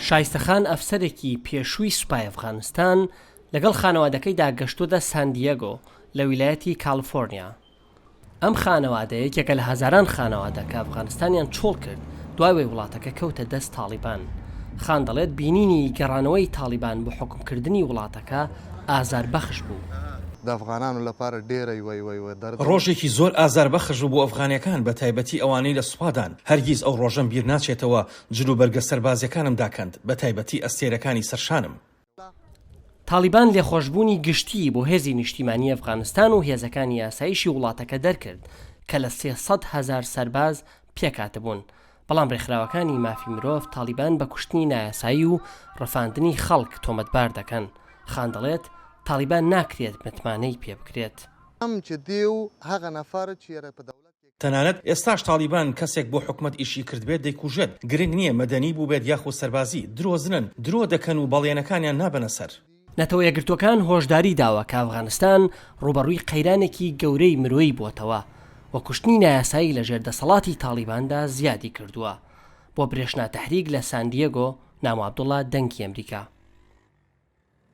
شایستە خان ئەفسەرێکی پێشووی سوپای ئەفغانستان لەگەڵ خانەوادەکەیدا گەشتووەتە ساندیەگۆ لە ویلایەتی کالیفۆرنیا. ئەم خانەوادە یەکێکە لە هەزاران خانەوادە کە ئەفغانستانیان چۆڵ کرد دوای وەی وڵاتەکە کەوتە دەست تاڵیبان. خان دەڵێت بینینی گەڕانەوەی تاڵیبان بۆ حوکمکردنی وڵاتەکە ئازاربەخش بوو. ڕۆژێکی زۆر ئازاربەخش بوو بۆ ئەفغانیەکان بەتایبەتی ئەوانەی لە سوپادان، هەرگیز ئەو ڕۆژەم بیرناچێتەوە جلوبەرگە سەربازیەکانم داکەند بەتایبەتی ئەستێرەکانی سەرشانم. تاڵیبان لێخۆشبوونی گشتیی بۆ هێزی نیشتیمانی ئەفغانستان و هێزەکانی ئاسایشی وڵاتەکە دەرکرد کە لە 300 هەزار سەرباز پێکهاتبوون، بەڵام رێکخراوەکانی مافی مرۆڤ تاڵیبان بە کوشتنی نایاسایی و رفاندنی خەڵک تۆمەتبار دەکەن. خان دەڵێت، تاڵیبان ناکرێت متمانەی پێبکرێت. تەنانەت ئێستاش تاڵیبان کەسێک بۆ حکومەت ئیشی کردبێت دەیکوژێت، گرنگ نییە مەدەنی بووبێت یاخود سەربازی، درۆزنن، درۆ دەکەن و بەڵێنەکانیان نابەنە سەر. نەتەوە یەکگرتووەکان هۆشداری داوە کە ئەفغانستان ڕووبەڕووی قەیرانێکی گەورەی مرۆیی بووەتەوە و کوشتنی نایاسایی لەژێر دەسەڵاتی تاڵیباندا زیادی کردووە. بۆ برێشنا تەحریک لە سان دیێگۆ، نامۆ عەبدوڵا، دەنگی ئەمریکا.